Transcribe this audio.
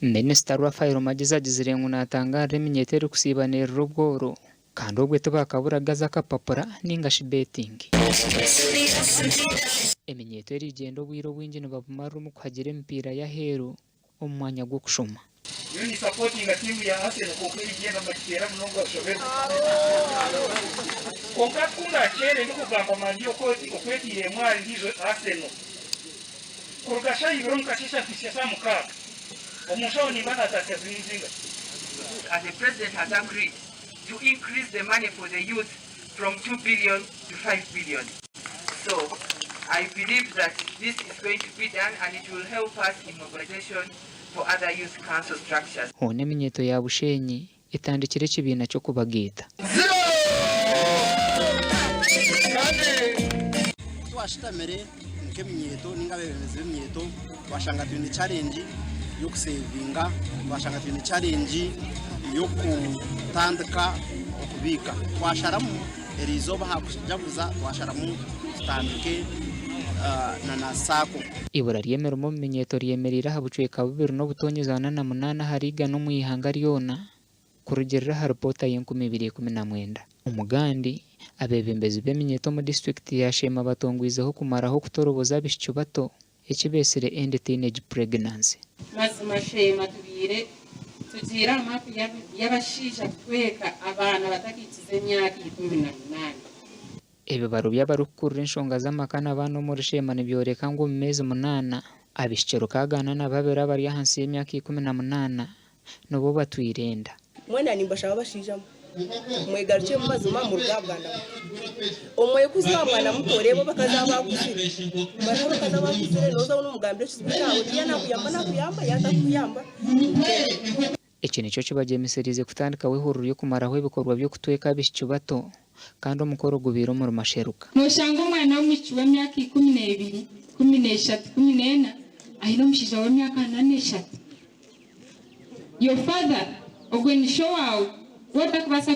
Minisita Raphael Magyezi agizire ngu natangaarira eminyeeto erikusiiba neerira obworo kandi obwe tibakabura gazi akapapura ninga shi betting. Eminyeeto erigyenda obwire obwingi nibabumarira omu kuhagira emipiira y'aheeru omu mwanya gw'okushoma. Nyowe ninsapotinga tiimu ya Arsenal kwonka erigyenda mbagiteera munonga bashoberwe. Kwonka ku ndaakyere ndikugamba Man U oku etiire emwe ahari endiijo Arsenal. Kuruga shaaha ibiri omu kasheeshe kuhitsya shaaha 6 omu nshaho nimba naataasya ziri nzinga. And the president has agreed to increase the money for the youth from 2 billion to 5 billion. So I believe that this is going to be done and it will help us in mobilization for other youth council structures. Hoona eminyeeto ya Bushenyi etandikire ekibiina ky'okubagaita. Twashitamire nk'eminyeeto ninga abeebembezi b'eminyeeto, twashanga twine challenge y'okusevinga, twashanga twine challenge y'okutandika okubiika. Twasharamu eriizooba aha kujaguza, twasharamu tutandike na SACCO. Ibura ry'emirimo omu minyeeto ryemereire aha bucweka 2.48 ahari igana omu ihanga ryona kurugirira aha ripoota y'e2019. Omugandi, abeebembezi b'eminyeeto omu disitulikiti ya Sheema batongwizeho kumaraho okutoroboza abaishiki bato eki beesire End Teenage Pregnancy. Mazima Sheema tubiire tugiire aha maapu y'abashaija kutweka abaana batakiikiza emyaka 18. Ebibaro by'abarikukurira enshonga z'amaka n'abaana omuri Sheema nibyoreka ngu omu meezi 8 abaishiki 62 abari ahansi y'emyaka 18 nibo batwire enda. Mwena nimbashaba, abashaija mwegarukyemu mazima, muruge aha bwana buto. Omwekuzi aha mwana muto, oreeba abakazi abakuzire, bariho abakazi abakuzire, nooza nomugambira ekizibu kyawe, tiya nakuyamba, nakuyamba yaatakuyamba. Eki nikyo kibagyemesereize kutandikaho ehururu ry'okumaraho ebikorwa by'okutweka abaishiki bato, kandi omukoro gubaire omuri Masheruka. Noshanga omwana w'omwishiki w'emyaka 12, 13, 14 aine omushaija w'emyaka 43. Your father, ogwe ni sho waawe, wotakubaasa.